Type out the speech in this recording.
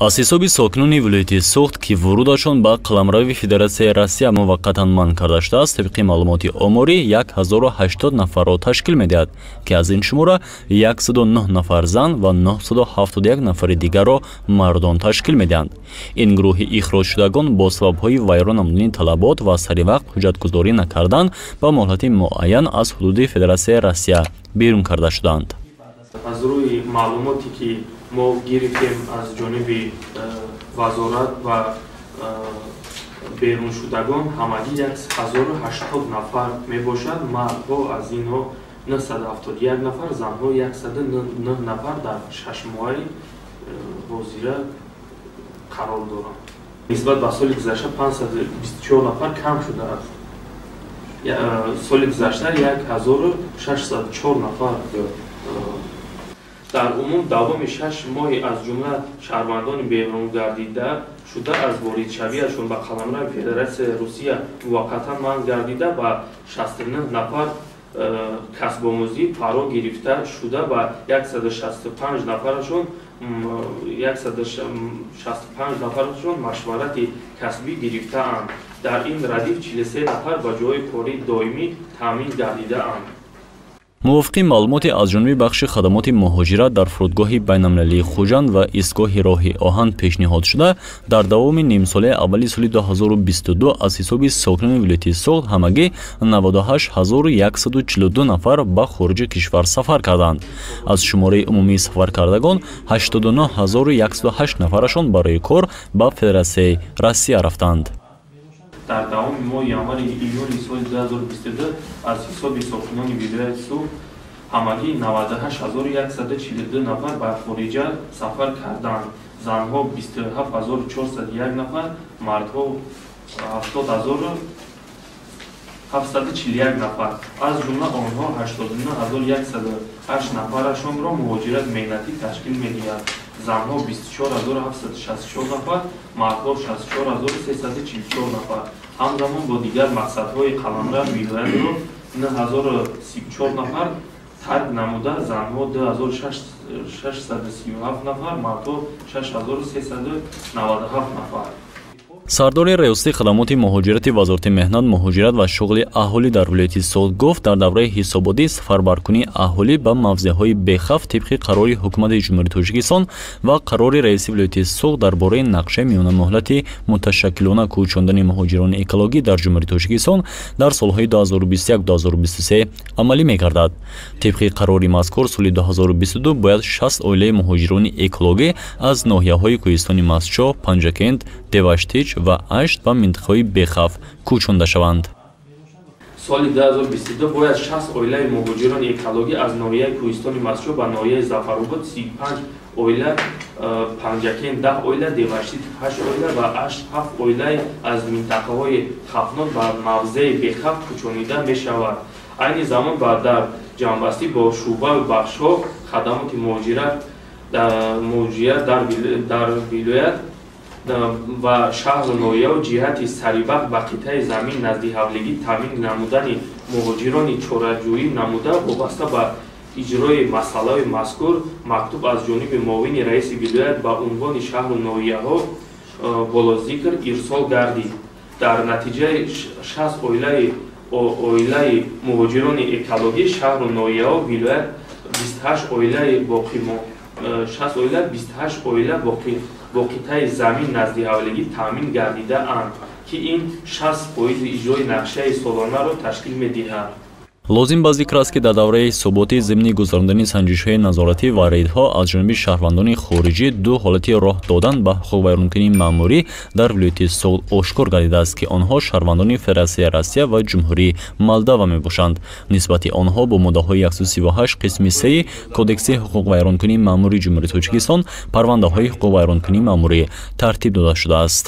Аз ҳисоби сокинони вилояти Суғд, ки вурудашон ба қаламрави Федератсияи Россия муваққатан манъ карда шудааст, тибқи маълумоти оморӣ 1080 нафарро ташкил медиҳад, ки аз ин шумора 109 нафар зан ва 971 нафари дигарро мардон ташкил медиҳанд. Ин гурӯҳи ихроҷшудагон бо сабабҳои вайрон намудани талабот ва саривақт ҳуҷҷатгузорӣ накардан ба муҳлати муайян аз ҳудуди Федератсияи Россия берун карда шуданд. Аз рӯи маълумоте ки мо гирифтем аз ҷониби вазорат ва беруншудагон, ҳамагӣ 1080 нафар мебошад. Мардҳо аз инҳо 971 нафар, занҳо 109 нафар дар шашмоҳаи ҳозира қарор доранд. Нисбат ба соли гузашта 524 нафар кам шудааст. Соли гузашта 1604 нафар. Дар умум давоми 6 моҳи аз ҷумла шаҳрвандони берунгардида шуда аз воридшавиашон ба қаламрави Федератсияи Русия муваққатан манъ гардида ба 69 нафар касбомӯзӣ фаро гирифта шуда ва 165 нафарашон машварати касбӣ гирифтаанд. Дар ин радиф 43 нафар ба ҷойи кори доимӣ таъмин гардидаанд. Мувофиқи маълумоти аз ҷониби бахши хадамоти муҳоҷират дар фурудгоҳи байналмилалии Хуҷанд ва истгоҳи роҳи оҳан пешниҳод шуда, дар давоми нимсолаи аввали соли 2022 аз ҳисоби сокинони вилояти Суғд ҳамагӣ 98 142 нафар ба хориҷи кишвар сафар карданд. Аз шумораи умумии сафаркардагон 89 108 нафарашон барои кор ба Федератсияи Россия рафтанд. Дар давоми моҳи январи июни соли 2022 аз ҳисоби сокинони вилояти Суғд ҳамагӣ 98 142 нафар ба хориҷа сафар карданд. Занҳо 27 401 нафар, мардҳо 70 741 нафар. Аз ҷумла онҳо 89 108 нафарашонро муҳоҷират меҳнатӣ ташкил медиҳад: занҳо 24 764 нафар, мардҳо 64 344 нафар. Ҳамзамон бо дигар мақсадҳои қаламрави вилоятро 9034 нафар тарк намуда: занҳо 2637 нафар, мардҳо 6397 нафар. Сардори Раёсати хадамоти муҳоҷирати Вазорати меҳнат, муҳоҷират ва шуғли аҳолӣ дар вилояти Суғд гуфт, дар давраи ҳисоботӣ сафарбаркунии аҳолӣ ба мавзеъҳои бехавф тибқи қарори Ҳукумати Ҷумҳурии Тоҷикистон ва қарори раиси вилояти Суғд дар бораи нақшаи миёнамуҳлати муташаккилона кӯчондани муҳоҷирони экологӣ дар Ҷумҳурии Тоҷикистон дар солҳои 2021-2023 амалӣ мегардад. Тибқи қарори мазкур, соли 2022 бояд 60 оилаи муҳоҷирони экологӣ аз ноҳияҳои Кӯҳистони Мастчоҳ, Панҷакент, Деваштич ва Ашт ба минтақаҳои бехавф кӯчонда шаванд. Соли 2022 бояд 60 оилаи муҳоҷирони экологӣ аз ноҳияи Кӯҳистони Мастчоҳ ба ноҳияи Зафаробод 35 оила, Панҷакент 10 оила, Деваштич 8 оила ва Ашт 7 оилаи аз минтақаҳои хавфнок ба мавзеи бехавф кӯчонида мешавад. Айни замон ба дар ҷамъбастӣ бо шӯъбаву бахшҳо хадамоти муҳоҷират дар вилоят ва шаҳру ноҳияҳо ҷиҳати саривақт ба қитъаи замин наздиҳавлигӣ таъмин намудани муҳоҷирони чораҷӯӣ намуда, вобаста ба иҷрои масъалаҳои мазкур мактуб аз ҷониби муовини раиси вилоят ба унвони шаҳру ноҳияҳо болозикр ирсол гардид. Дар натиҷаи 60 оилаи муҳоҷирони экологӣ шаҳру ноҳияҳо вилоят 28 оилаи 60 оила, 28 оила бо қитъаи замин наздиҳавлигӣ таъмин гардидаанд, ки ин 60 фоизи иҷрои нақшаи солонаро ташкил медиҳад. Лозим ба зикр аст, ки дар давраи ҳисоботӣ зимни гузарондани санҷишҳои назоратӣ ва рейдҳо аз ҷониби шаҳрвандони хориҷӣ ду ҳолати роҳ додан ба ҳуқуқвайронкунии маъмурӣ дар вилояти Суғд ошкор гардидааст, ки онҳо шаҳрвандони Федератсияи Россия ва Ҷумҳурии Молдова мебошанд. Нисбати онҳо бо моддаҳои 138 қисми 3 Кодекси ҳуқуқвайронкунии маъмурии Ҷумҳурии Тоҷикистон парвандаҳои ҳуқуқвайронкунии маъмурӣ тартиб дода шудааст.